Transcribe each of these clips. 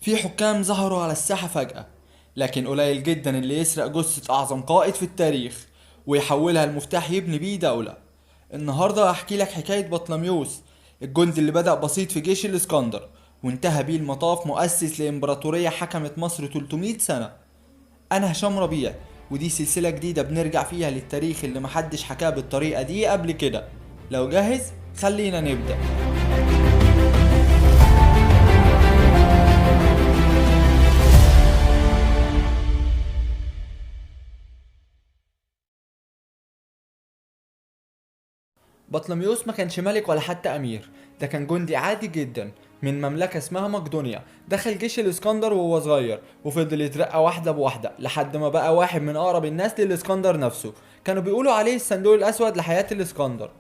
في حكام ظهروا على الساحة فجأة، لكن قليل جدا اللي يسرق جثة أعظم قائد في التاريخ ويحولها لمفتاح يبني بيه دولة. النهاردة هحكي لك حكاية بطلميوس، الجندي اللي بدأ بسيط في جيش الإسكندر وانتهى بيه المطاف مؤسس لإمبراطورية حكمت مصر 300 سنة. أنا هشام ربيع، ودي سلسلة جديدة بنرجع فيها للتاريخ اللي محدش حكاه بالطريقة دي قبل كده. لو جاهز خلينا نبدأ. بطلميوس ما كانش ملك ولا حتى أمير، ده كان جندي عادي جدا من مملكة اسمها مقدونيا. دخل جيش الإسكندر وهو صغير وفضل يترقى واحدة بواحدة لحد ما بقى واحد من أقرب الناس للإسكندر نفسه. كانوا بيقولوا عليه الصندوق الأسود لحياة الإسكندر.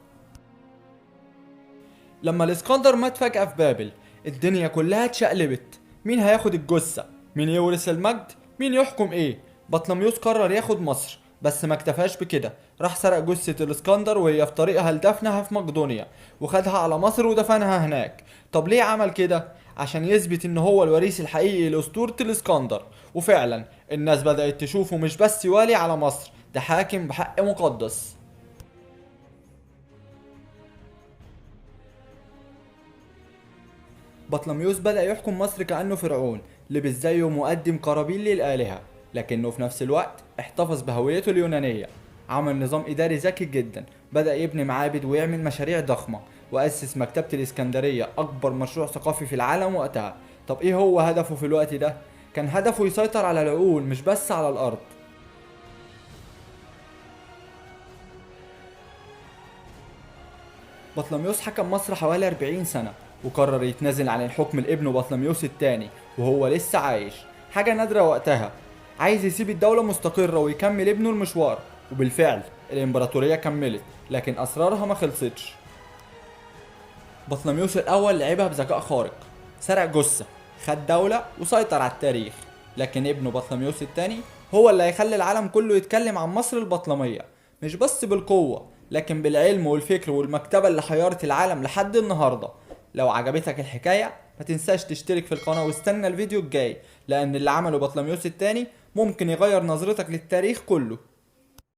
لما الإسكندر مات فجأة في بابل، الدنيا كلها اتشقلبت. مين هياخد الجثة؟ مين يورث المجد؟ مين يحكم ايه؟ بطلميوس قرر ياخد مصر، بس ما اكتفاش بكده، راح سرق جثة الاسكندر وهي في طريقها لدفنها في مقدونيا، وخدها على مصر ودفنها هناك. طب ليه عمل كده؟ عشان يثبت ان هو الوريث الحقيقي لأسطورة الاسكندر. وفعلا الناس بدأت تشوفه مش بس والي على مصر، ده حاكم بحق مقدس. بطلميوس بدأ يحكم مصر كأنه فرعون، لبس زيه مقدم قرابين للآلهة، لكنه في نفس الوقت احتفظ بهويته اليونانية. عمل نظام إداري ذكي جدا، بدأ يبني معابد ويعمل مشاريع ضخمة، وأسس مكتبة الإسكندرية، أكبر مشروع ثقافي في العالم وقتها. طب إيه هو هدفه في الوقت ده؟ كان هدفه يسيطر على العقول مش بس على الأرض. بطلميوس حكم مصر حوالي 40 سنة، وقرر يتنازل عن الحكم لابنه بطلميوس الثاني وهو لسه عايش، حاجة نادرة وقتها. عايز يسيب الدولة مستقرة ويكمل ابنه المشوار، وبالفعل الإمبراطورية كملت، لكن أسرارها ما خلصتش. بطلميوس الأول لعبها بذكاء خارق، سرق جثة، خد دولة وسيطر على التاريخ، لكن ابنه بطلميوس الثاني هو اللي هيخلي العالم كله يتكلم عن مصر البطلمية، مش بس بالقوة لكن بالعلم والفكر والمكتبة اللي حيرت العالم لحد النهاردة. لو عجبتك الحكاية ما تنساش تشترك في القناة واستنى الفيديو الجاي، لأن اللي عمله بطلميوس الثاني ممكن يغير نظرتك للتاريخ كله.